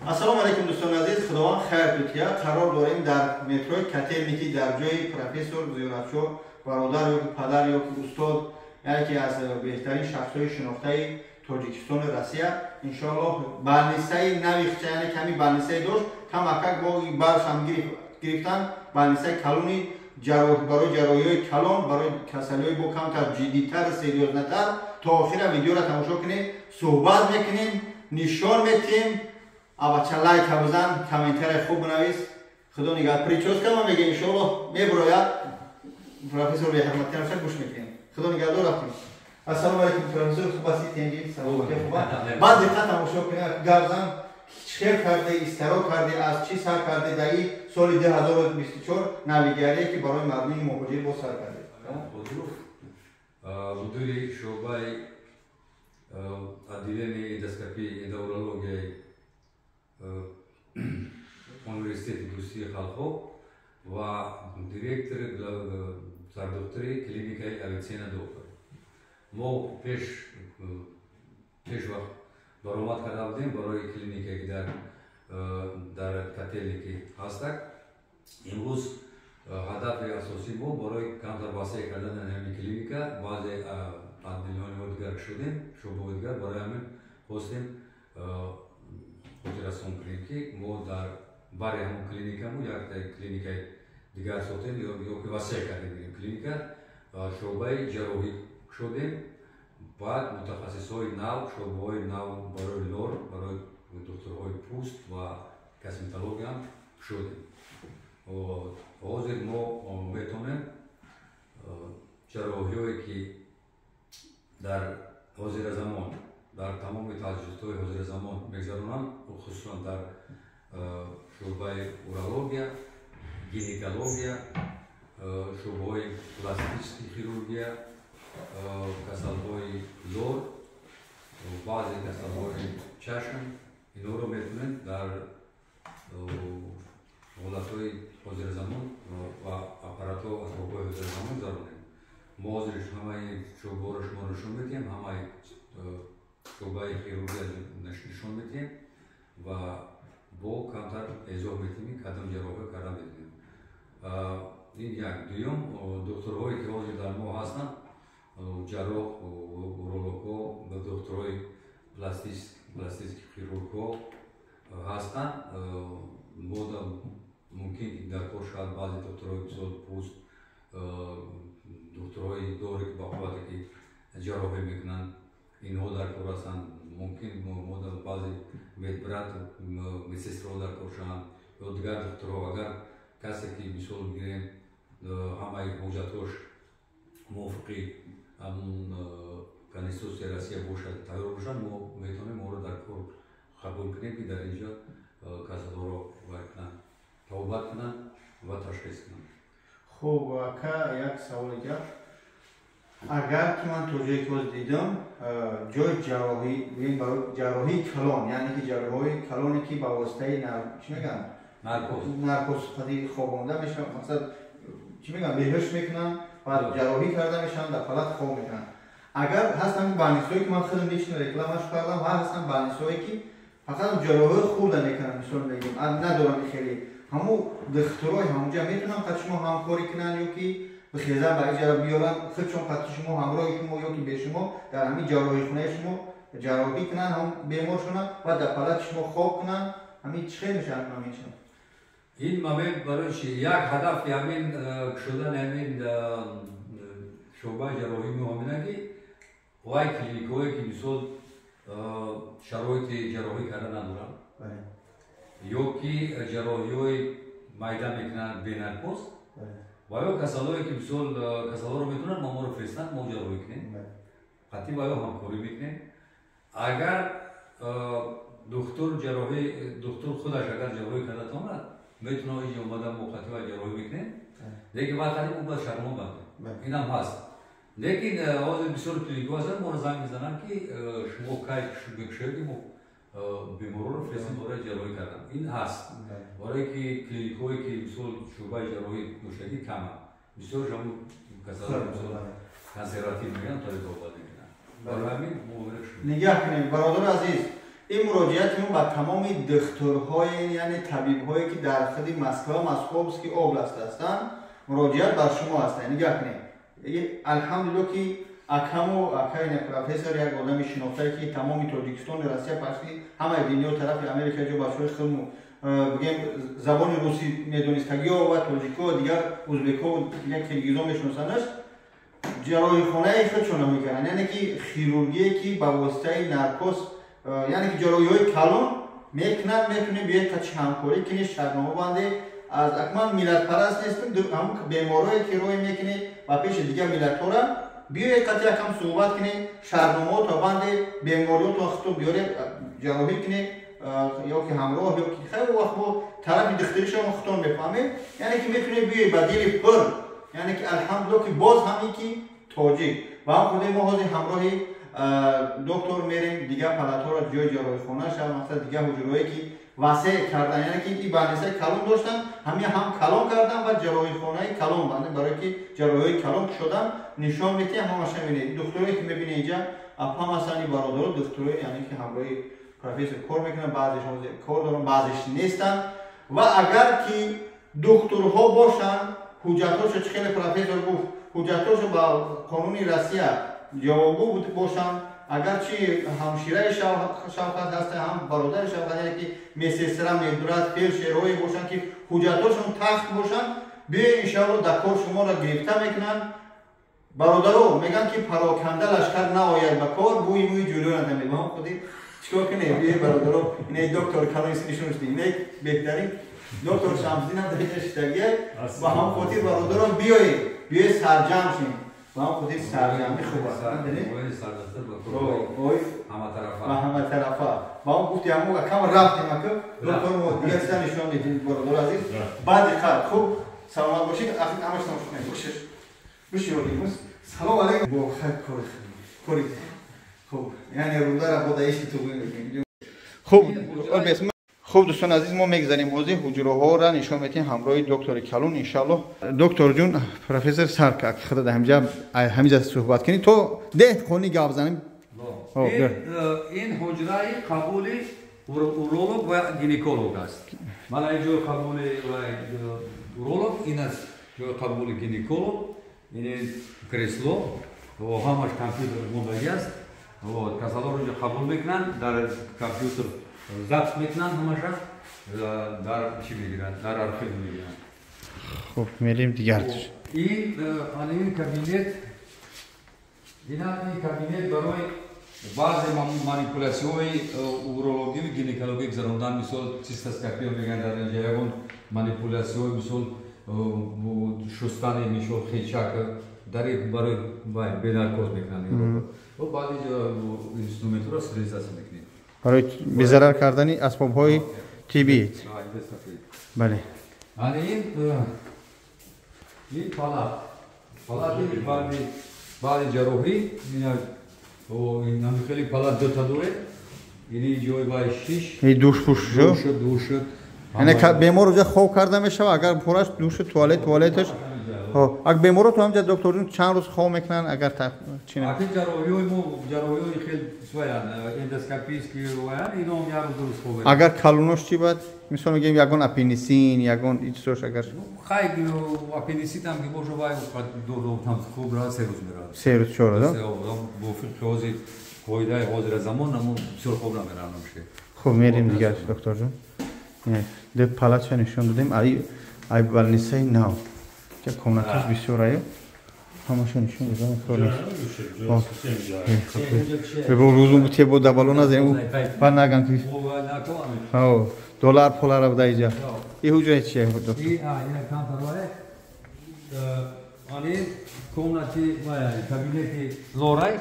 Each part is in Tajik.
Ассалому алайкум, дӯстони азиз, Худованд хайр тутия. Қарор дорем дар метрои Котельники, дар ҷои профессор Зиёратшо, бародар ё падар ё устод, яке ки аз беҳтарин шахсҳои шинохтаи Тоҷикистону Россия. Иншоаллоҳ, больницаи нави, яъне ками больницае дошт, камакак бо баршам гирифтан, больницаи калони барои ҷарроҳиҳои калон, барои касалиҳои бо камтар ҷиддитар, серьёзнатар. То охира видеоро тамошо кунед, суҳбат мекунем, нишон метиҳем. Авача, лайка бизан, комментария хуб бинавис. Худо нигаҳ. Прическа ма мега, иншоаллоҳ, меброяд. Профессор беҳурматӣ наша, гӯш мекунем. Худо нигаҳдор, рафтем. Ассалому алайкум, профессор, хуб ҳастӣ? Тенҷи, саломатӣ, хуба? Баъд диққат тамошо кунед, гап зан, чӣ хел карде, истаро карде, аз чӣ сар карде дар ин соли 2024, навигарие ки барои мардуми муҳоҷир боз сар карде? Мудири шӯъбаи отделении эндоскопии, эндоурологияи Университети дӯстии халқҳо ва директори, сардухтури клиникаи Авицена доктор. Мо пеш вақт баромад карда будем барои клиникае, ки дар Котельники ҳастак. Имрӯз ҳадафи асосии мо барои камтар васеъ кардани ҳамин клиника, баъзе отделениҳои дигар шудем, шӯъбаҳои дигар. Барои ҳамин хостем хотиррасон кунем, ки мо дар бари ҳамон клиникамо якта клиникаи дигар сохтем ё ки васеъ кардем клиника, шӯъбаи ҷарроҳӣ шудем. Баъд мутахассисҳои нав, шӯъбаҳои нав барои лор, барои духтурҳои пӯст ва косметологиям шудем. Ҳозир мо метавонем ҷарроҳиҳое, ки дар ҳозира замон, дар тамоми таҷҳизотҳои ҳозиразамон мегузаронанд, хусусан дар шӯъбаи урология, гинекология, шӯъбаҳои пластический хирургия, касалҳои лор, баъзе касалҳои чашм, инҳоро метавонем дар ҳолатҳои ҳозиразамон ва аппаратҳо, асбобҳои ҳозиразамон гузаронем. Мо ҳозир ҳамаи шӯъбаҳоро шумо нишон медиҳем, ҳамаи шӯъбаи хирургия нишон медиҳем ва бо камтар эзоҳ медиҳем, кадом ҷарроҳӣ карда метавонем. Ин як. Дуюм, духтурҳое, ки ҳозир дар мо ҳастанд, ҷарроҳ, урологҳо, духтурҳои пластический хирургҳо ҳастанд. Мо мумкин ки дар кор шавад баъзе духтурҳои, мисол, пӯст, духтурҳои доре, ки ба қуввате ки ҷарроҳӣ мекунанд, инҳо дар кор ҳастанд. Мумкин мо баъзе медбрат, медсестраҳо дар кор шаванд ё дигар духтурҳо. Агар касе ки, мисол бигирем, ҳамаи ҳуҷҷатҳош мувофиқи ҳамун Конститутсияи Россия бошад, тайёр бошад, мо метавонем онро дар кор қабул кунем, ки дар инҷо касалҳоро вай кунанд, табобат кунанд ва ташхис кунанд. Хуб, ака, як саволи дигар. Агар ки ман то ҷое ки ҳоз дидам, ҷои ҷарроҳӣ, барои ҷарроҳии калон, яъне ки ҷарроҳии калоне, ки ба воситаи, чӣ мегӯянд, наркоз, наркоз қади хобонда мешаванд, мақсад, чӣ мегӯянд, беҳуш мекунанд, баъд ҷарроҳӣ карда мешаванд, дар палат хоб мекунанд. Агар ҳастанд больницаҳое, ки ман худам лично рекламаш кардам, ва ҳастанд больницаҳое, ки фақат ҷарроҳиҳои хурда мекунанд, мисол мегӯем, надоранд хеле, ҳамун духтурои ҳамунҷа метавонанд қад шумо ҳамкорӣ кунанд ё ки бихезан ба иҷара биёранд худшон, қадти шумо, ҳамроҳи шумо ё ки бе шумо дар ҳамин ҷарроҳихонаи шумо ҷарроҳӣ кунанд, ҳам беморшона ва дар палати шумо хоб кунанд? Ҳамин чӣ хел мешавад ҳамин? Ин момент барои чи як ҳадафи ҳамин шудани ҳамин шӯъбаи ҷарроҳӣ мо ҳамина, ки вай клиникҳое, ки, мисол, шароити ҷарроҳӣ карда надоранд ё ки ҷарроҳиҳои майда мекунанд бенаркоз ва ё касалое ки, мисол, касалҳоро метавонанд мо моро фиристанд, мо ҷарроҳӣ кунем, қатъи ва ё ҳамкорӣ мекунем. Агар духтур ҷарроҳӣ, духтур худаш агар ҷарроҳӣ карда тавонад, метавонад иҷо омада, мо қатъи ва ҷарроҳӣ мекунем, лекин вай қатъи мо бояд шартнома бандем. Инам ҳаст. Лекин ҳозир бисёр клиникҳо ҳастанд, моро занг мезананд, ки шумо кай мекушоед, ки мо беморҳоро фиристем барои ҷарроҳӣ кардан. Ин ҳаст, барое ки клиникҳое, ки, мисол, шӯъбаи ҷарроҳӣ доштагӣ каманд. Бисёр ҳамун касалҳо, мисол, консерватив мегӯянд, тари табобат мекунанд. Барои ҳамин мо нигаҳ кунем, бародари азиз. Ин муроҷиати мо ба тамоми духтурҳое, яъне табибҳое ки дар худи Москва, Московский область ҳастанд, муроҷиат бар шумо ҳастанд. Нигаҳ кунед, алҳамдулилло ки акаму акайна профессор як одами шинохтае ки тамоми Тоҷикистони Россия, почти ҳамаи дунё, тарафи Америка ҷо бачаҳои хилму бигем забони русӣ медонистагиҳо ва тоҷикҳо, дигар узбекҳо, дигар киргизо мешиносандаш, ҷарроҳихонаи худшона мекарданд, яъне ки хирургие ки ба воситаи наркоз, яъне ки ҷарроҳиҳои калон мекунанд. Метунем биёед қачи ҳамкорӣ кунед, шартнома бандед. Аз акман миллатпараст нестем, ҳамун беморое ки роҳӣ мекунед ба пеши дигар миллатҳора, биёед қати якам суҳбат кунед, шартномаҳото бандед, бемориҳото худтон биёред, ҷарроҳӣ кунед ё ки ҳамроҳ, ё ки хеле вақт бо тарафи духтуришон худтон мефаҳмед. Яъне ки метунед биёед ба дили пур, яъне ки алҳамдулилло ки боз ҳамин ки тоҷик ва ҳам худи мо ҳозир ҳамроҳи доктор мерем дигар палатҳоро, ҷои ҷарроҳихона шава, мақсад дигар ҳуҷраҳое ки васеъ кардан, яъне ки ин барнисаи калон доштан, ҳамин ҳам калон кардан ва ҷарроҳихонаи калон банд, барое ки ҷарроҳиҳои калон кушодан нишон медиҳем, ҳамаша мебинед. Духтурое ки мебинед инҷа апам ҳастанд, ин бародаро духтурои, яъне ки ҳамроҳи профессор кор мекунанд, баъзешон кор доранд, баъзеш нестанд. Ва агар ки духтурҳо бошанд, ҳуҷҷатҳошо чӣ хеле профессор гуфт, ҳуҷҷатҳошо ба қонуни Россия ҷавобгӯ бошанд, агарчи ҳамшираи Шавкат ҳастанд, ҳам бародари Шавкат, яъне ки медсестра, медбрат, фелдшерҳое бошанд ки ҳуҷҷатҳошон тахт бошанд, биёед иншоалло дар кор шуморо гирифта мекунанд. Бародаро мегӯянд ки пароканда лашкар наояд ба кор, бӯи мӯи ҷӯлиён надамед. Ба ҳам худи чикор кунед? Биёед бародаро, инаи доктор калони нишон шудед, инаи беҳтарин доктор Шамсиддин ҳам дар инҷа шиштагиай. Ба ҳам хотир бародаро биёед, биёед сарҷамъ шем. Ба ҳам хотир сарҷамъӣ хуб аст. Ба ҳаматарафа. Ба ҳам гуфти ҳамон акам рафтем, ака доктор мо дигар чиза нишон медиҳем, бародаро азиз. Ба диққат, хуб саломат бошед. Ҳамаш тамошо кунед. Бошед. Бишёримуз. Салом алейкум. Бо хайр кори. Хуб, яъне рудара бо даиши туғӣ мекунем. Хуб, хуб дӯстони азиз, мо мегзарем ҳозир ҳуҷраҳоро нишон медиҳем ҳамроҳи доктори калон иншааллоҳ. Доктор ҷун, профессор сарк худа дар ҳаминҷа суҳбат кунед то деҳқони гап занем. Ин ҳуҷраи қабули уролог ва гинеколог аст. Мана ин ҷои қабули уролог, ин аст ҷои қабули гинеколог, ин кресло, ҳамаш компютер мондагӣ аст. Касалоро инҷо қабул мекунанд, дар компютер запис мекунанд, ҳамаша дар чӣ мегиранд, дар архив мегиранд. Хуб, мерем дигар. Ин кабинет, ин кабинет барои баъзе манипулясияҳои урологию гинекологӣ гузарондан, мисол цистоскопия мегӯянд дар инҷа, ягон манипулясияҳои мисол шустани мисол хечак дар барои бенаркоз мекунанд. Баъди инструментҳоро стерилизатсия мекунем барои безарар кардани асбобҳои тиббӣ. Бале. Ин палат, палати баъди ҷарроҳӣ, ин хеле палат дута доред, ини ҷои баи шиш, душ пуш, душ. Яъне бемор уҷа хоб карда мешавад, агар пураш душу туалет, туалеташ. Аг беморо то ҳамҷа доктор ҷун чанд рӯз хоб мекунанд, агар чи Аки ҷарроҳиҳои мо ҷарроҳиҳои хел сваян, эндоскопический ваян, ино як рӯз дуруст хоб. Агар калонош чӣ бад? Мисол мегӯем ягон аппендицит, ягон ичсош агар. Хай аппендицит ҳам ки боша, вай там хуб ра 3 рӯз меравад. 3 рӯз 4 рӯз. Мувофиқи ҳозир қоидаи ҳозира замон намо бисёр хоб намерав намше. Хуб мерем дигар доктор ҷун. Ду палатша нишон додем, ай больницаи нав. Ки комнаташ бисёр аю. Ҳамаша нишон додам. Бо рӯзу бутие бо дабало назем. Ба наган ки. Ҳо, доллар пулара буда иҷа. И ҳуҷраи чия доктор? И ина камтар вай. Ани комнати вай, кабинети лорай.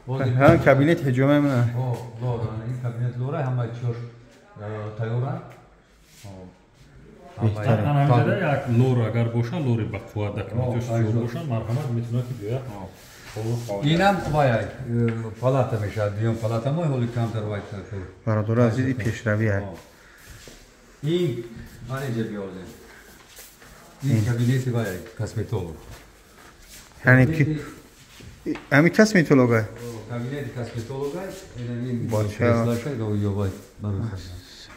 Ҳа, кабинет ҳиҷома мена. Ҳо, лор, ин кабинет лорай, ҳамаи чиёш тайёранд. Як лор агар боша, лори ба қувват документош ҷор боша, марҳамат метавонад ки биёяд. Инам вай палата мешавад, дуюм палата мо ҳоли камтар вай. Бародаро азиз, ин пешравӣ аст. Ин ман инҷа биёзем. Ин кабинети вай косметолог. Яъне ки ҳамин косметолог аст? Кабинети косметолога, ин креслаша, ё бай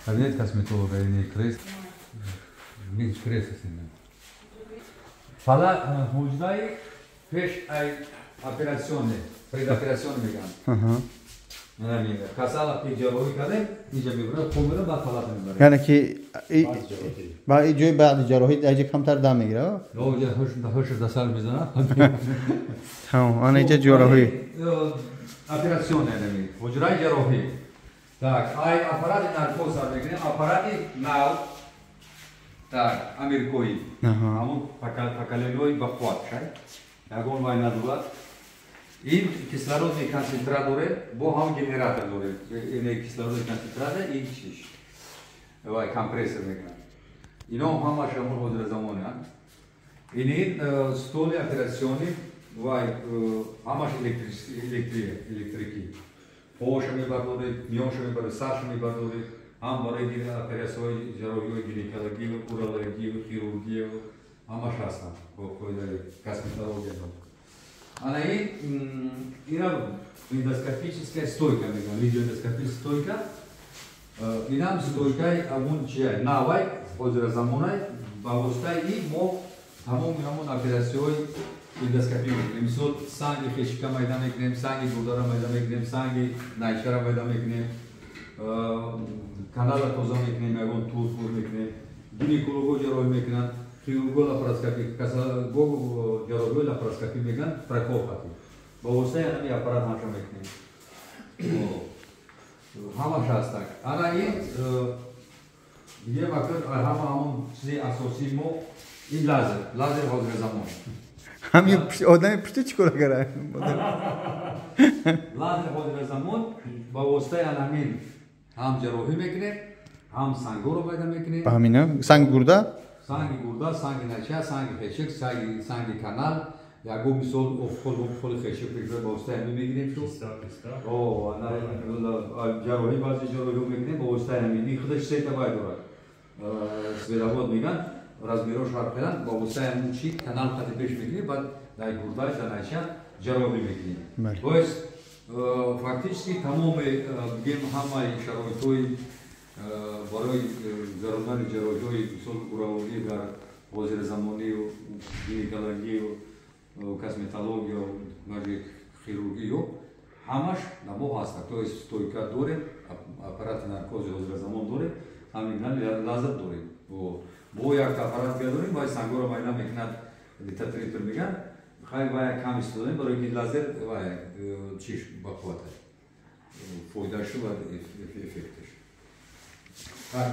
кабинет косметолога, ин крес, ин крес аст. Фала ҳуҷраи пеш ай операционе, предоперационе мегӯянд. Касала пеш ҷарроҳӣ кардем, инҷа мебарад, хун мебарад, баъд палата мебарад. Яъне ки ҷои баъди ҷарроҳӣ аҷа камтар дам мегирад? Ҳуш дасар мезанад. Тамом, ана инҷа ҷарроҳӣ. Операционе нами, ҳуҷраи ҷарроҳӣ. Так, ай аппарати наркоз сар мекунем, аппарати нав, так, америкоӣ. Ҳамон поколенои бақувват шай. Ягон вай надорад. Ин кислородный концентрат дорем, бо ҳам генератор дорем. Ин кислородный концентрат, ин чиш. Вай компрессор мекунад. Ино ҳамаш ҳамон ҳозира замонанд. Ин столи операционный, вай ҳамаш электрикӣ. Поша мебардоред, миёнша мебардоред, сарша мебардоред, ҳам барои оператсияҳои ҷарроҳиҳои гинекология, урология, хирургия ҳамаш ҳастанд. Бо қоидаи косметология. Ана ин ина эндоскопическая стойка мегӯянд, видеоэндоскопическая стойка. Инам стойкаи ҳамон чия навай ҳозира замонай, ба воситаи ин мо тамоми ҳамон оператсияҳои эндоскопӣ мекунем. Мисол санги хешика майда мекунем, санги гурдара майда мекунем, санги найчара майда мекунем, канала тоза мекунем, ягон тур пур мекунем, гинеколого ҷарроҳӣ мекунанд, хирурго лапароскопӣ, касалго ҷарроҳиҳои лапароскопӣ мекунанд, прокол хати. Ба воситаи ҳамин аппарат ҳамаша мекунем. Ҳамаш ҳастак. Ана ин дигар вақт ҳама ҳамон чизи асосии мо ин лазер, лазер ҳозира замон. Ҳамин одами пушти чӣ кор кард? Лазер ҳозира замон ба воситаи ҳамин ҳам ҷарроҳӣ мекунем, ҳам сангоро пайдо мекунем. Ба ҳамина санги гурда? Санги гурда, санги найча, санги хешик, санги канал, ягон мисол офхол хешик ба воситаи ҳамин мегирем шу. Ҷарроҳӣ баъзе ҷарроҳиҳо мекунем ба воситаи ҳамин. Ин худаш сета вай дорад. Световод мегӯянд, размерош ҳар хеланд, ба воситаи ҳамин чи канал қати пеш мекунем, баъд дар гурдааш, дар найча ҷарроҳӣ мекунем. То есть фактически тамоми бигем ҳамаи шароитҳои барои гузарондани ҷарроҳиҳои мисол урология дар ҳозиразамонию гинекологию косметологию хирургию ҳамаш дар мо ҳастанд. То есть стойка дорем, аппарати наркози ҳозиразамон дорем, ҳамин лазер дорем. Бо як аппарат дорем, вай сангоро майда мекунад, литотритор мегӯянд. Хай вай кам истифода барои ки лазер вай чиш бақувват аст, фоидашу ва эффекташ.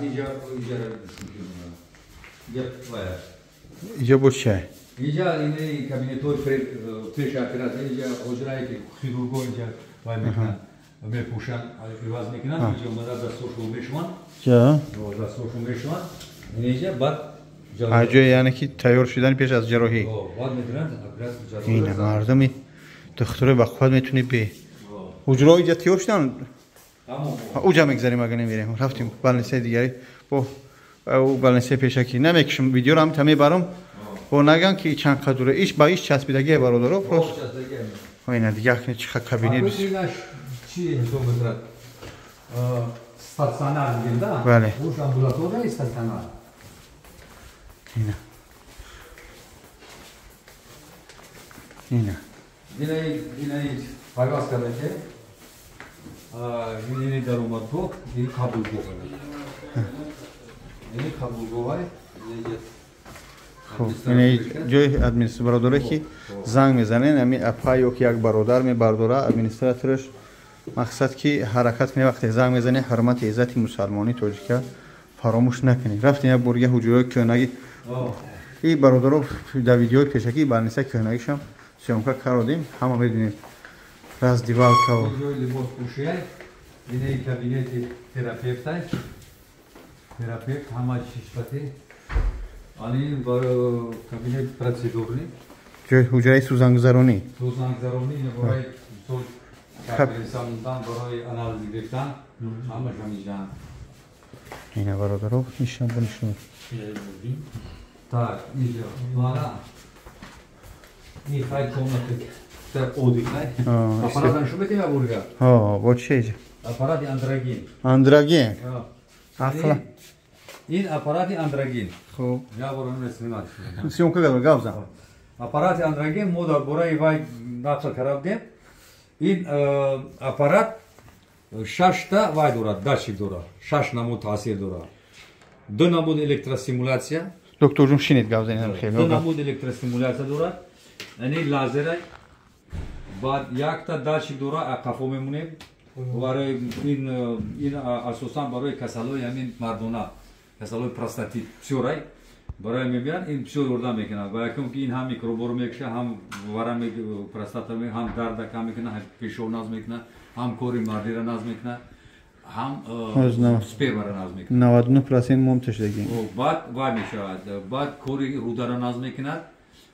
Инҷа инҷа бо чай? Инҷа ини кабинетҳои пеши оператсия, инҷа ҳуҷрае ки хирурго инҷа вай мекунанд, мепӯшанд, иваз мекунанд, инҷа омада дастошон мешуванд, дастошон мешуванд, инҷа баъд ҷое яъне ки тайёр шудани пеш аз ҷарроҳӣ. Ина мардуми духтурои бақувват метунӣ бе ҳуҷраҳо инҷа тайёр шуданд, уҷа мегзарем агар намерем. Рафтем балнисаи дигари бо балнисаи пешакӣ намекушам видеоро ҳам та мебарам, бо наган ки чанд қадура иш ба иш часпидагие бародаро просто. Ина дигар чӣ кабинет чи ҳисоб мекунад? Стационар мегӯем да? Бале. Уш амбулатория стационар. Ина. Ина. Ина пайваст карда ки ини даромадгоҳ, ин қабулгоҳ. Ини қабулгоҳ. Хуб, ин ҷои администратор бародаре ки занг мезанен, ҳамин апа ё ки як бародар мебардора администратораш, мақсад ки ҳаракат кунед вақте занг мезанед, ҳурмати иззати мусалмонии тоҷика фаромӯш накунед. Рафтем як борга ҳуҷраҳои кӯҳнагӣ. И бародаро дар видеои пешакӣ барнисаи кӯҳнагишам съёмка кардем, ҳама медонем раздевалкао. Ҷои либоспӯшия, ини кабинети терапевтай, терапевт ҳама чизпати. Ани кабинет процедурный. Ҷои ҳуҷраи сӯзангузаронӣ. Сӯзангузаронӣ барои мисол капельница барои анализ гирифтан ҳамаш ҳаминҷаанд. Ина бародаро нишон бо нишон. Так, инҷа мана ин хай комната Аппарат нишон медиҳем я бурга? Ҳо, бо чи? Аппарати андроген. Андроген. Ақла. Ин аппарати андроген. Хуб. Я бор снимать. Съёмка кардам, гап зан. Аппарати андроген мо дар бораи вай нақл кардем. Ин аппарат шашта вай дорад, датчик дорад. Шаш намуд таъсир дорад. Ду намуд электростимуляция. Доктор ҷон, шинед, гап занем хеле. Ду намуд электростимуляция дорад. Яъне лазера, баъд якта датчик дорад, қафо мемонем. Барои ин асосан барои касалҳои ҳамин мардона, касалҳои простатит бисёрай барои мебиёнд, ин бисёр ёрдам мекунад. Ба якум ки ин ҳам микроборо мекушад, ҳам варами простата, ҳам дарда кам мекунад, ҳам пешоб назм мекунад, ҳам кори мардиро назм мекунад, ҳам спермаро назм мекунад. 99% момташдагӣ. Баъд вай мешавад, баъд кори рударо назм мекунад,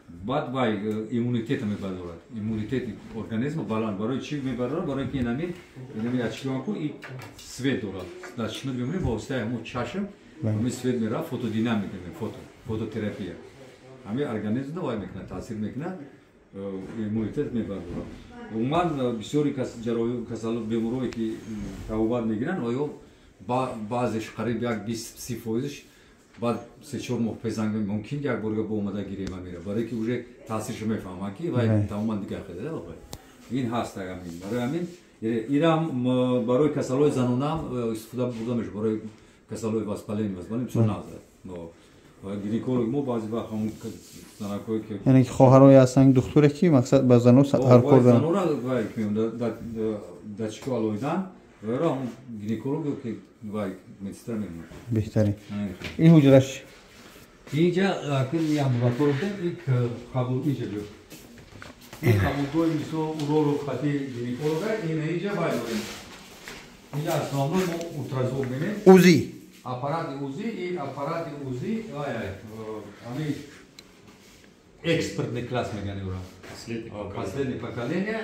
баъд вай иммунитетро мебардорад. Иммунитети организм баланд. Барои чӣ мебардорад? Барои ки инами ачкианку и свет дорад. Дар чишмат мемонем, ба воситаи ҳамон чашм ҳамин свет меравад, фотодинамика, фототерапия. Ҳамин организмро вай мекунад, таъсир мекунад, иммунитет мебардорад. Умуман бисёри касало беморое ки табобат мегиранд, оё баъзеш қариб як 20-30 фоизш баъд 3-4 моҳ пезанг мумкин як борга бо омада гирема мера, барое ки уже таъсиршо мефаҳманд ки вай тамоман дигар хеле. Ин ҳаст ҳамин. Барои ҳамин инам барои касалҳои занонаам истифода бурда мешавад, барои касалҳои воспаление бисёр нағз. Гинеколог мо баъзе вақт ҳамон занакҳое ки яъне хоҳарое ҳастанд, духтуре ки мақсад ба зано ҳар кор доранд, занора вай датчико алоҳидан вайро ҳамон гинеколог ки вай медсестра мемонад. Беҳтарин. Ин ҳуҷраш? Инҷа акн амбулатор будем, ин қабул инҷа ҷо. Ин қабулгоҳи мисол уролог хати гинеколога, ин инҷа вай дорем. Инҷа основной мо ультразвук менем. УЗИ. Аппарати УЗИ и аппарати УЗИ вай ами экспертный класс мегӯянд ӯро. Последнее поколение,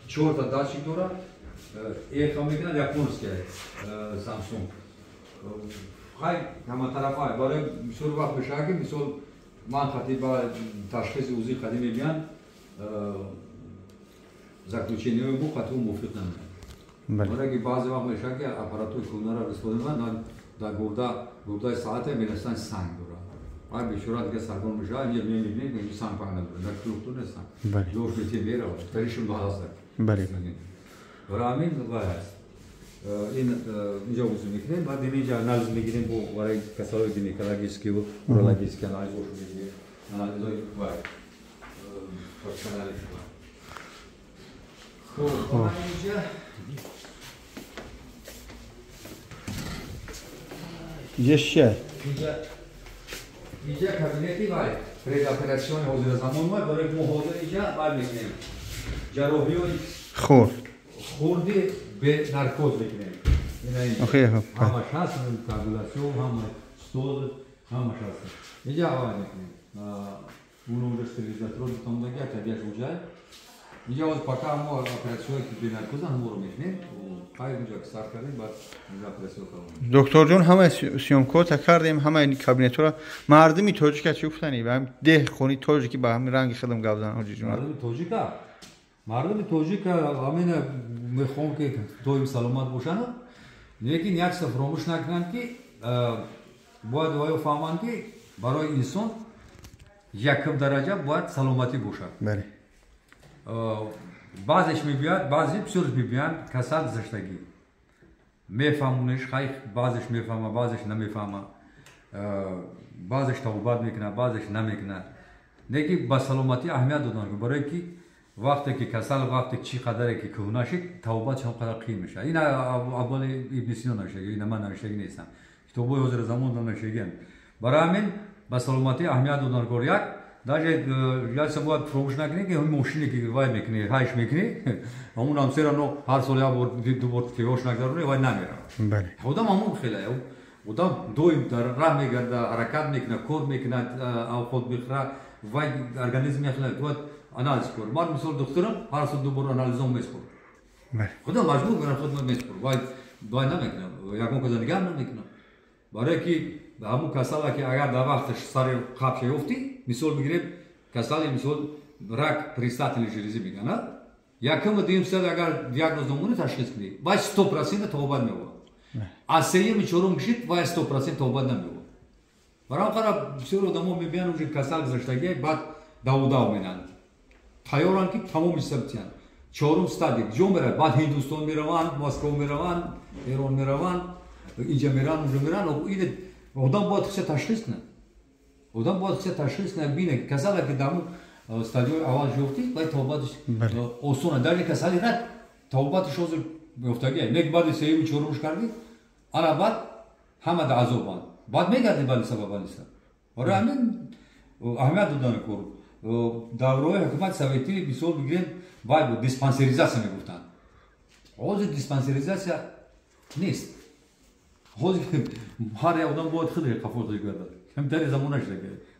чорта датчик дорад. Эхо мекунад, японская, Samsung. Хай ҳаматарафа барои бисёр вақт мешавад ки мисол ман хати ба ташхиси УЗИ қадим мебиёнд, заключениҳои мо қатъи мувофиқ намеяд. Барои ки баъзе вақт мешавад ки аппаратҳои кӯҳнаро истифода мекунанд, дар гурдаи саате мерасанд, санг дорад. Ай бечора дигар саргон мешавад, инҷа мебинед, санг панг надорад, дар клубту нест санг. Ҷош мети меравад, таришон ба ҳаст. Барои ҳамин вай ҳаст. Ин инҷа УЗИ мекунем, баъд инҷа анализ мегирем бо барои касалҳои гинекологический ва урологический анализҳошо мегирем. Анализҳои вай профессионали. Хуб, инҷа инҷа чия? Инҷа кабинети вай предоперациони ҳозиразамон вай, барои мо ҳозир инҷа вай мекунем. Ҷарроҳиҳои хурд. Хурди бе наркоз мекунем. Ҳамаш ҳаст, коагулятсион, ҳама стол, ҳамаш ҳаст. Инҷа вай мекунем. Уно уже стерилизаторо дутомдаги, табиаш уҷай. Инҷа ҳозир пока мо оператсияҳое ки бе наркозан ҳаморо мекунем. Хайр, инҷа ки сар кардем, баъд инҷа оператсия кардем. Докторҷон, ҳама съёмкота кардем, ҳама кабинетҳоро. Мардуми тоҷика чӣ гуфтанӣ? Ба ҳамин деҳқони тоҷики ба ҳамин ранги худам гап зан, ҳоҷиҷон. Мардуми тоҷика? Мардуми тоҷика ҳамин мехоҳам ки доим саломат бошанд, лекин як чиза фаромӯш накунанд ки бояд ваё фаҳманд ки барои инсон якум дараҷа бояд саломатӣ бошад. Бале. Баъзеш мебиёяд, баъзе бисёрш мебиёянд касал гузаштагӣ. Мефаҳмонеш, хай баъзеш мефаҳма, баъзеш намефаҳма. Баъзеш тавбат мекунад, баъзеш намекунад. Лекин ба саломатӣ аҳамият додан, барое ки вақте ки касал, вақте чӣ қадаре ки кӯҳна шид, тавбат чӣ қадар қиин мешавад. Ин аввали Ибни Сино навиштагӣ, ина ман навиштагӣ нестам. Китобҳои ҳозиразамон навиштагианд. Барои ҳамин ба саломатӣ аҳамият додан кор як, даже яса бояд фаромӯш накунӣ ки ҳамин мошине ки вай мекунӣ, ҳайш мекунӣ, ҳамун ҳамсера но ҳар сол як бор, ду бор тиёш нагзаронӣ, вай намеравад. Одам ҳамон хеле, одам доим дар раҳ мегарда, ҳаракат мекунад, кор мекунад, авқот мехӯрад, вай организм мехӯрад, бояд анализ кор. Ман мисол духтурам ҳар сол ду бор анализом меспорам. Худо маҷбур кунад, худ меспорам. Вай намекунам, ягон каза нигар намекунам. Барое ки ҳамун касала ки агар дар вақташ сари қабша ёфтӣ, мисол бигирем, касали мисол Рак предстательной железы мегӯянд. Якум дуюм стадия агар диагноз намонӣ, ташхис кунӣ, вай 100% табобат меёбад. Аз сеюми чорум кишид, вай 100% табобат намеёбад. Барои қара бисёр одамо мебиёнд, уже касал гузаштагӣ, баъд давудав менанд, тайёранд ки тамоми чиза битиҳанд. Чорум стадия ҷо меравад, баъд Ҳиндустон мераванд, Москва мераванд, Эрон мераванд, инҷа мераванд, унҷо мераванд. Одам бояд хиса ташхис кунад, одам бояд хиса ташхис кунад, бинад касала ки дар стадияи аввал ёфтӣ, вай табобаташ осона. Даже касали рак табобаташ ҳозир ёфтагия нек. Баъди сеюми чорумш кардӣ, ана баъд ҳама да азобанд, баъд мегардӣ балиса ба балиса. Барои ҳамин аҳамият додани кор. Давраҳои ҳукумати советӣ, мисол бигирем, вай буд, диспансеризатсия мегуфтанд. Ҳозир диспансеризатсия нест. Ҳозир ҳар як одам бояд худаш қафо гардад, камтари замонаш.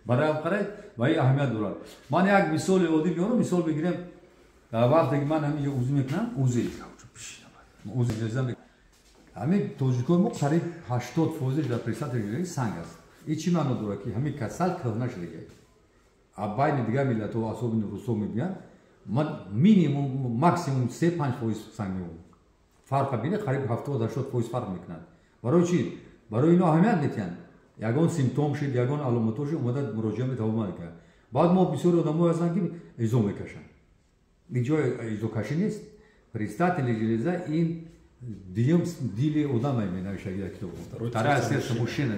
Барои қарай ва ин аҳамият дорад. Ман як мисоли оддӣ меорам. Мисол бигирем, вақте ки ман ҳаминҷо УЗИ мекунам, УЗИ ҳамин тоҷикои мо қариб 80 фоизаш дар предстательной санг аст. Ин чӣ маъно дорад? Ки ҳамин касал кӯҳна шудагӣ. А байни дигар миллатҳо, особенно русо мегӯянд, ман минимум, максимум 3-5 фоиз санг меёбам. Фарқа бинед, қариб 70-80 фоиз фарқ мекунад. Барои чӣ? Барои ино аҳамият метиҳанд. Ягон симптом шид, ягон аломатҳо шид, омада муроҷиа метавонад кард. Баъд мо бисёри одамое ҳастанд, ки изо мекашанд. Ин ҷои изокашӣ нест. Предстательная железа ин дуюм дили одам менавишад дар китоб, вторая сердце мужчина.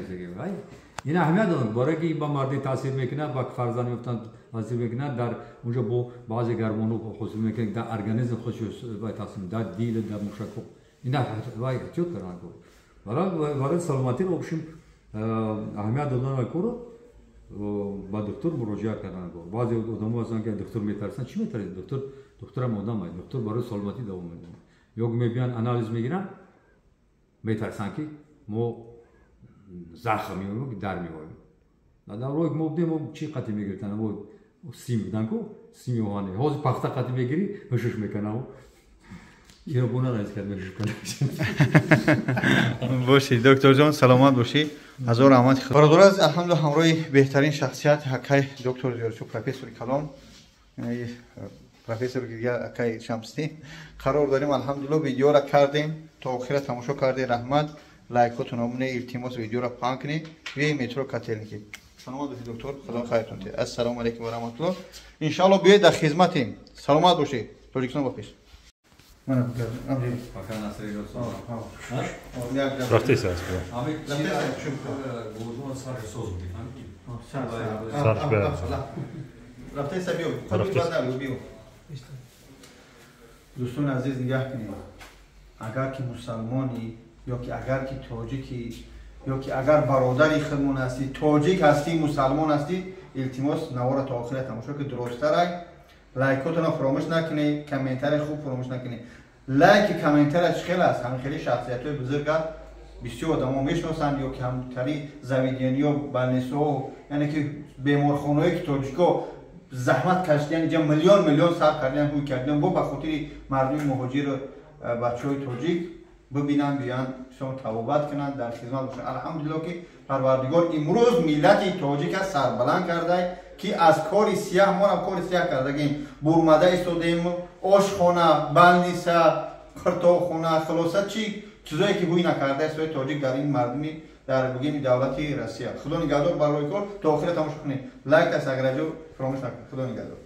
Ин аҳамият дорад, барое ки ин ба мардӣ таъсир мекунад, ба фарзанд ёфтан таъсир мекунад, дар унҷо бо баъзе гормонҳо ҳосил мекунад, дар организм худш таъсир, дар дил, дар мушакҳо. Ин вай эҳтиёт кардан. Барои саломатӣ, в общем, аҳамият додан корро, ба духтур муроҷиат кардан. Баъзе одамо ҳастанд, ки духтур метарсанд. Чӣ метарсед? Духтур, духтурам одам аст, духтур барои саломатӣ даво медиҳад. Ё мебиёнд, анализ мегиранд, метарсанд, ки мо захм меоем, ки дар меоем. Даврои мо будем, мо чӣ қатӣ мегирифтанд? Мо сим будан ку, сими оҳанӣ. Ҳозир пахта қатӣ мегирӣ, ҳушуш мекунам. Иробона раис кард, мешуш. Бошӣ, докторҷон, саломат бошӣ, ҳазор раҳмати. Бародар аз алҳамдулилла, ҳамроҳи беҳтарин шахсият, акай доктор Зиёрчу, профессори калом, профессор дигар, акай Шамсиддин қарор дорем. Алҳамдулилла, видеора кардем, то охира тамошо кардем, раҳмат. Лайкотон омоне, илтимос, видеора паҳн кунед. Вии метро Котельники. Саломат бошед, доктор, худо хайртон диҳад. Ассалому алайкум ва раҳматуллоҳ. Иншаалло, биёед, дар хизматем. Саломат бошед. Тоҷикистон ба пеш. Пока на встречу. Рафтеса аст. Ами Сарш бе. Рафтеса, биё. Биё. Дӯстони азиз, нигаҳ кунед. Агар ки мусалмонӣ ё ки агар ки тоҷикӣ ё ки агар бародари худмон ҳастӣ, тоҷик ҳастӣ, мусалмон ҳастӣ, илтимос, навора то охира тамошо ки дурусттарай. Лайкотонро фаромӯш накунед, комментарий хуб фаромӯш накунед. Лайки комментария чӣ хел аст? Ҳамин хели шахсиятҳои бузурга бисёр одамо мешиносанд ё ки ҳамтари заведения ё больница ҳо, яъне ки беморхонаҳое ки тоҷико заҳмат кашидан, инҷа миллион миллион сарф кардан, ҳуй кардан бо ба хотири мардуми муҳоҷир, бачаҳои тоҷик бибинанд, биёянд, табобат кунанд, дар хизмат бошанд. Алҳамдулилло, ки Парвардигор имрӯз миллати тоҷика сарбаланд карда, ки аз кори сияҳ, монам кори сияҳ кардагим, бурмада истодем, ошхона, больница, қиртоқхона, хулоса, чӣ чизое ки ҳуй накарда истои тоҷик дар ин мардуми, дар бугини давлати Россия. Худо нигаҳдор. Барои кор то охира тамошо кунед. Лайк аст, аграҷо фаромӯш накунед. Худо нигаҳдор.